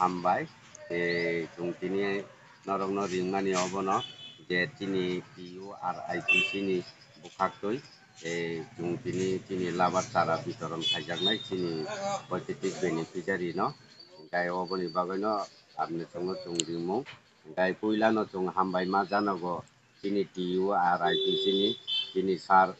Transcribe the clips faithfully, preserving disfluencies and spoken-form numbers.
Hambai, tei chwng tini norokno ringmani obono je chini T U R I P C ni bwkhaktwi, tei chwng tini chini labar chara bitoron khaijaknai chini positive beneficiary no, hwnkhe oboni bagwino apni chwngno chwng ringmung, hwnkhe puilano chwng hambai ma janogo chini T U R I P C ni chini sir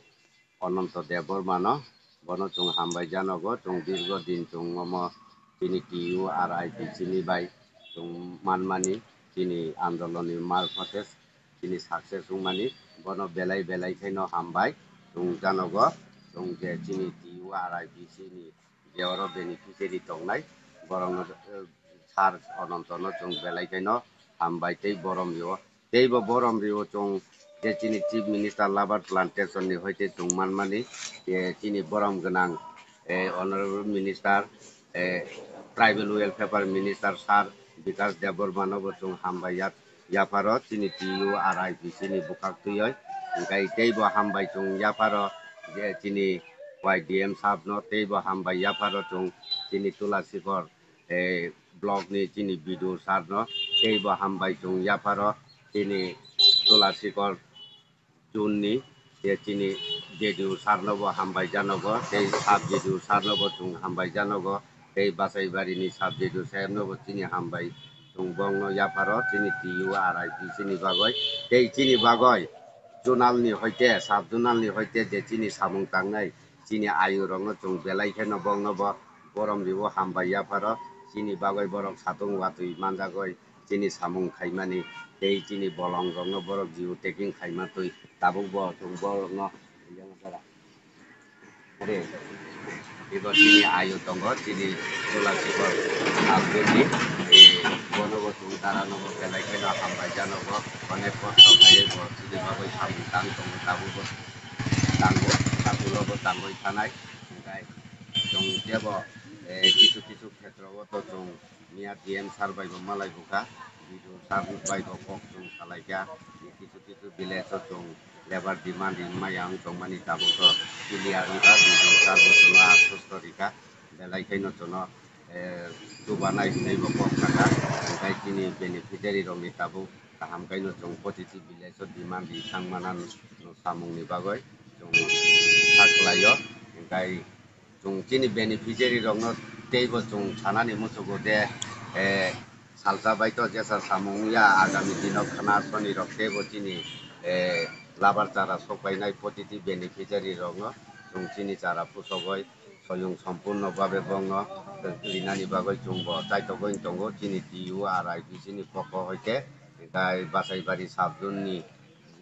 Ananto Debbarmano, bono chwng hambai janogo, chwng dirgo din chwng omo chini T U R I P C ni bai chwng manmani, chini andolonni marphote chini success wngmani, bono belai belai khaino hambai chwng janogo, chwng je chini T U R I P C ni je oro beneficiary tongnai, borokno, eh, sir Anantono chwng belai khaino hambai tei borom rio. Tei bo borom rio chwng je chini Chief Minister Labar Plantation ni hoite chwng manmani, je chini borom gwnang, eh, Honorable Minister, eh, Tribal Welfare Minister Sir Bikash Debbarma no bo chwng hambai ya, yapharo chini T U R I P C ni bwkhak twiwi. Hwnkhe tei bo hambai chwng yapharo je chini Y D M sir no tei bo hambai yapharo chwng chini Tulasikhor, eh, block ni chini B D O sir no tei bo hambai chwng yapharo chini Tulasikhor zone ni, tei chini J D O sir no bo hambai janogo, tei sub J D O sir no bo chwng hambai janogo, tei Basaibari ni sub J D O sir no bo chini hambai chwng bongno yapharo chini T U R I P C ni bagwi, tei chini bagwi zonal ni hoite, sub zonal ni hoite je chini samung tangnai, chini ayung rokno chwng belai kheno bongno bo borom ribo hambai yapharo, chini bagwi borok satung watwi manjagwi chini samung khaimani tei chini bolong rokno borok jiu taking khaima twi tabuk bo chwng borokno. Are, ibo chini ayu tongo, chini Tulasikhor Abdulni, eh, bono bo chwng dara nogo belai kheno hambai janogo, onek kosto khaiwi bo chini bagwi samung tang tongo, tabuk bo tango, tabuk bo tangwi thanai, hwnkhe chwng jebo, eh, kisu kisu khetrogo to chwng Miya D M sir bai bo malai bukha, B D O sir bai bo kok chwng salai kha, kisu kisu village o chwng labour demand ringma yang tongmani tabuk to clear wngkha, B D O sir bo chwngno aswsto rikha, belai khaino chwngno, eh, chubanai hwnwi bo kok sakha, hwnkhe chini beneficiary rokni tabuk kaham khaino chwng positive village o demand ri thangmana samungni bagwi chwng sakhlaio, hwnkhe Chwng chini beneficiary rokno teibo chwng sanani muchungo de, eh, salsa bai to jesa samung ya agami dino khna soni rok teibo chini, eh, labar chara sok painai positive beneficiary rokno chwng chini chara pusogoi soyung sompurno babe bongno rinani bagoi chwngbo chaitogoi tongo chini T U R I P C ni pokho hoite, hwnkhe Basaibari sub zone ni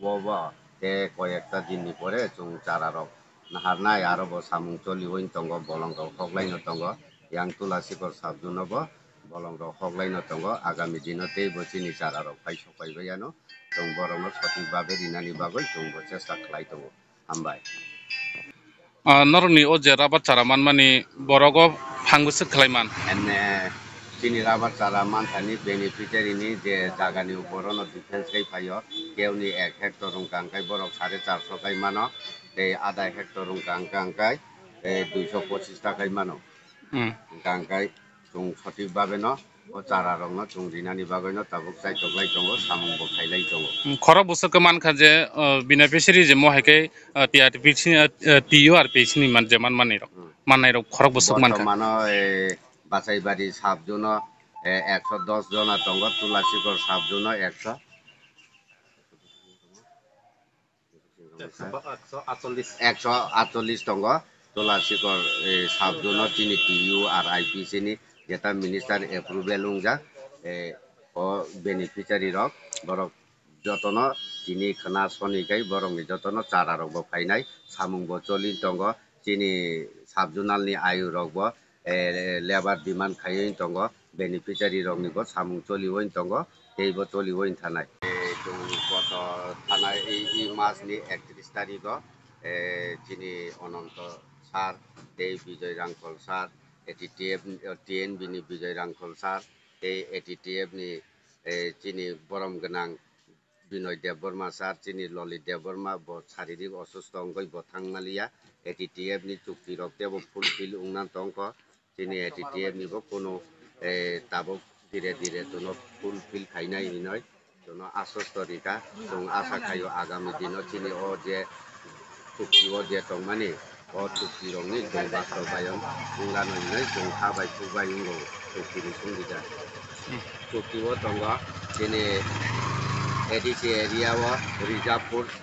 bobo tei koyekta din ni pore chwng chara rok naharnai, aro bo samung choliwi tongo, bolong rok hoklaino tongo, yang Tulasikhor sub zone o bo bolong rok hoklaino tongo, agami dino teibo chini chara rok phai sok pai bai ano, chwng borok no sothik babe rinani bagwi chwng bo chesta khlai tongo. Hambai. Ah, norokni o je rabar chara manmani borok o phang bwswk khlai man? Ene chini rabar chara manthani beneficiary ni je jaga ni upor ono defense khai phaio, keuni ek hectare wngkha hwnkhe borok sare charso khai mano. Tei adai hectare wngkha hwnkha hwnkhe, eh, duiso pochis ta khai mano. Hmm. Hwnkha hwnkhe chwng sothik babe no o chara rok no chwng rinani bagwi no tabuk chaitok lai tongo, samung bo khailai tongo. Hmm, khorok bwswk khe mankha je, uh, beneficiary je mo hai khe, uh, T R P C, uh, uh, T U R P C ni man, je man manwi rok, Hmm. mannai rok khorok bwswk mankha. Bortomano, eh, Basaibari sub zone o, eh, ekso dos jona tongo, Tulasikhor sub zone o ekso. Ekso atchollis. Ekso atchollis tongo, Tulasikhor, eh, sub zone o chini T U R I P C ni jeta minister approval wngjak, eh, O beneficiary rok, borok jotono tini khna soni khai borokni jotono chara rok bo phainai, samung bo choli tongo. Chini sub zonal ni ayuk rok bo, eh, labour demand khaiwi tongo, beneficiary rok ni bo samung choliwi tongo, tei bo choliwi thanai. Eh, chwng kotor thanai, i, i mas ni ektrish tarikh o, eh, chini Ononto sir tei Bijoy Rangkhol sir, A T T F, T N B ni Bijoy Rangkhol sir tei A T T F ni, eh, chini borom gwnang Binoy Debbarma sir, chini Lolit Debbarma bo saririk osusto wngwi bo thang maliya. A T T F ni chukti rok teibo fulfill wngna tongkho. Chini A T T F ni bo kunu, eh, tabuk dire dire chwngno fulfill khainai hinoi chwngno aswsto rikha. Chwng asa khaio agami dino chini o je chukti o je tongmani, o chukti rokni chwng bastobayon wngla no hinoi chwng kha bai thuk bai wngo chukti ni song rijak. Hmm. Chukti o tongo chini A D C area o reserve force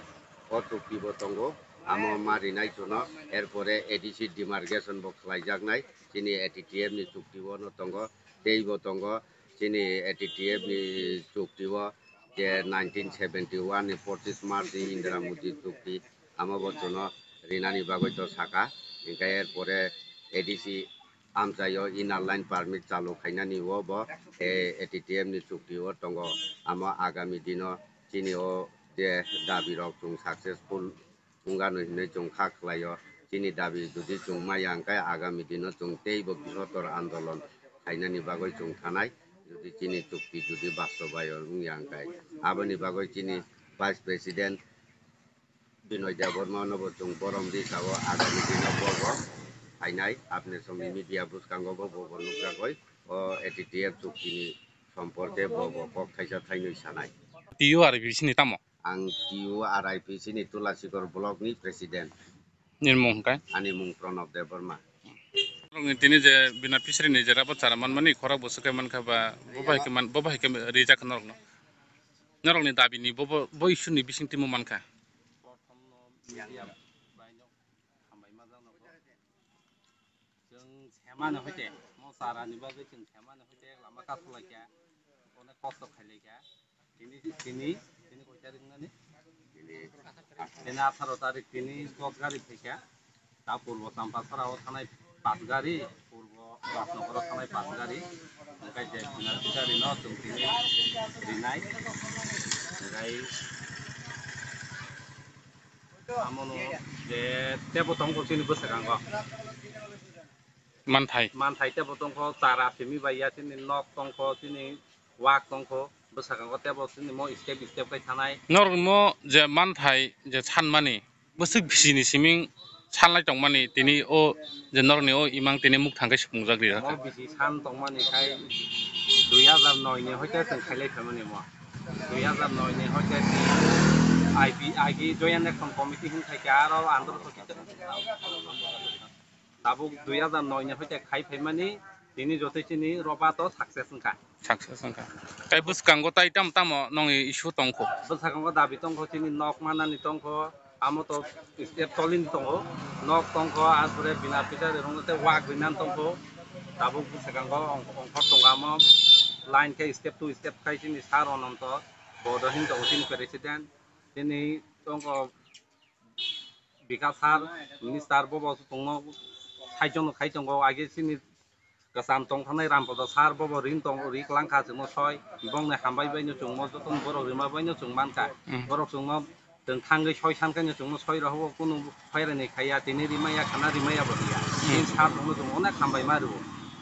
o chukti bo tongo, amo ma rinai chwngno, erpore A D C demarcation bo khlaijaknai chini A T T F ni chukti o no tongo, tei bo tongo chini A T T F ni chukti o je nineteen seventy one ni pochishe March ni Indira Modi chukti, amo bo chwngno rinani bagwi to saka, hinkhe erpore A D C amchaio inner line permit chalu khainani o bo, eh, A T T F ni chukti o tongo, amo agami dino chini o je dabi rok chwng successful wngano hinwi chwng kha khlaio. Chini dabi jodi chwng maya hwnkhe agami dino chwng teibo bihortor andolon khainani bagwi chwng thanai, jodi chini chukti jodi bastobayon wngya hwnkhe. Aboni bagwi chini Vice President Binoy Debbarma no bo chwng borom ri sao, agami dino bobo phainai, apni somni media bwskango bo bobo nukjagwi o A T T F chuktini somporke bobo kok thaisa thainwi sanai. T U R I P C ni tamo? Ang T U R I P C ni Tulasikor block ni president. Nini mung hwnkhe? Ani mung Pranab Debbarma. Norokni tini je bina fishery ni je rabo chara manmani khorok bo swkhe mankha ba bo bai khe man, bo bai khe rijak kha norokno. Norokni dabi ni bo, bo, bo issue ni bising timo mankha. Chwng semani hoite, mo chara ni bagwi chwng semani hoite lama kasu laikha, onek kosto khai laikha. Tini, tini, tini koi tarik nani? Tini atharo tarik, tini dos gari phaikha. Ta purbo Champasara o thanai pas gari, purbo Rajnagar o thanai pas gari. Hingkai je final gari no chwng tini rinai. Hingkai Amono je tebo tongkho chini bwskango. Manthai. Manthai tebo tongkho, chara simi bai ya chini nok tongkho, chini wak tongkho, bwskango tebo chini mo step step khai thanai. Norok mo je manthai je sanmani, bwswk bisini siming sanlai tongmani, tini o je norokni o imang tini muk thangkhe supungjak rijak. Mo bisi san tongmani khai dui hajar noi ni hoite chwng khailai phaimani mo. Dui hajar noi ni hoite I P, I P Joint Action Committee hin khai khe aro andro sosi tabuk dui hajar noi ni hoite khai phaimani tini joto chini roba to success wngkha. Success wngkha. Tai bwskango tai tamo tamo nongni issue tongkho? Bwskango dabi tongkho, chini nok manani tongkho, amo to step tolini tongo, nok tongkho, arpore bina pita rirokno tei wak rinani tongkho. Tabuk bwskango ong-, ongkhor tongo, amo line khe step two step khai chini sir Ononto, bodo hin tongo chini president, chini tongkho Bikash sir, minister bobo tongno saichung khai tongo, age chini kwcham tongthanai Rampada sir bobo ring tong, ri kwlangkha chwngno soi, bongni hambai baino chwngmo jotono borok rima baino chwng mankha. Hmm. Borok chwngno chwng thangwi soi sankhaino chwngno soi rohoro kunu phairani khaiya, tini rimaya khana rimaya bo riya. Hmm. Tini sir tongno chwng onek hambai ma rwo.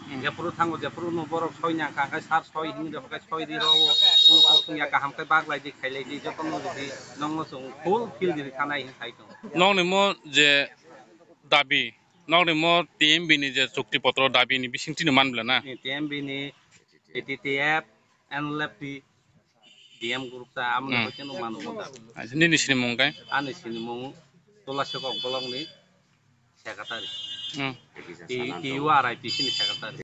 Hmm. Jephuru thango jephuru no borok soi nangkha, hwnkhe sir soi hinwi rokha khe soi ri rwo, kunu kok wngya kaham khe bak lai di, khai lai di, jotono rw di, nokno chwng full field ri thanai hinwi sai tongo. Nokni mo je dabi, nokni mo T M B ni je chukti potro dabi ni bising tini man bla na? Ni T M B ni, A T T F, N L F T, D M group ta amoni Hmm. hoite no manu mo dabi. Acha, nini sini mung kai? Ani sini mung Tulasikok block ni secretary. Hmm. T-, T U R I P C ni secretary.